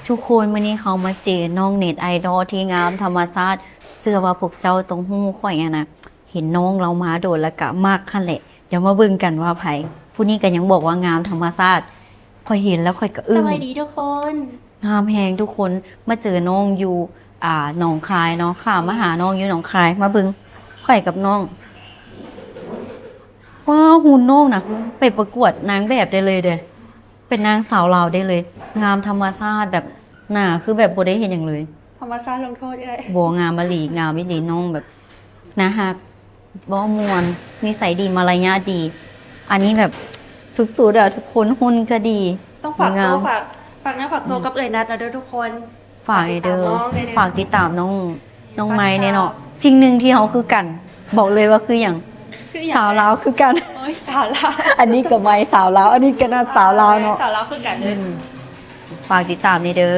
ທຸກຄົນ ມື້ນີ້ເຮົາມາເຈີນ້ອງເນັດໄອດອລທີ່ງາມທຳມະຊາດ. ເຊື່ອວ່າພວກເຈົ້າຕ້ອງຮູ້ ຂ້ອຍຫັ້ນນະ ເຫັນນ້ອງລາວມາໂດນແລ້ວກະມັກຫັ້ນແຫຼະ. ດຽວມາເບິ່ງກັນວ່າໃຜ. ຜູ້ນີ້ກໍຍັງບອກວ່າງາມທຳມະຊາດ. ຂ້ອຍເຫັນແລ້ວຂ້ອຍກໍອຶ້ງ. ສະບາຍດີທຸກຄົນ. ງາມແຮງທຸກຄົນ. ມາເຈີນ້ອງຢູ່ ອ່າ ໜອງຄາຍເນາະ. ຂ້າມມາຫານ້ອງຢູ່ໜອງຄາຍ. ມາເບິ່ງ ຂ້ອຍກັບນ້ອງ. ວ້າວ ຫຸ່ນນ້ອງນະ ໄປປະກວດນາງແບບໄດ້ເລີຍເດ້. ເປັນນາງສາວລາວໄດ້ເລີຍ. ງາມທຳມະຊາດ ແບບໜ້າຄືແບບບໍ່ໄດ້ເຮັດຫຍັງເລີຍ. ທຳມະຊາດລົງໂທດເອື້ອຍ. ບໍ່ ງາມອີ່ຫຼີ ງາມອີ່ຫຼີ. ນ້ອງແບບໜ້າຮັກ ເວົ້າມ່ວນ ນິໄສດີ ມາລະຍາດດີ. ອັນນີ້ແບບສຸດໆ ອະ ທຸກຄົນ. ຫຸ່ນກໍດີ. ຕ້ອງຝາກໂຕ ງາມ ຝາກ ຝາກເນື້ອຝາກໂຕ ອືມ ກັບເອື້ອຍນັດເນາະເດີທຸກຄົນ. ຝາກເດີ ຝາກຕິດຕາມນ້ອງ ນ້ອງໃໝ່ແດ່ເນາະ. ສິ່ງໜຶ່ງທີ່ເຮົາຄືກັນ ບອກເລີຍວ່າຄືຫຍັງ? ຄືຫຍັງ? ສາວລາວຄືກັນ. ໂອ້ຍ ສາວລາວ. ອັນນີ້ກໍໃໝ່ສາວລາວ ອັນນີ້ກໍໜ້າສາວລາວເນາະ. ສາວລາວຄືກັນເດີ. ອືມ ຝາກຕິດຕາມແດ່ເດີ.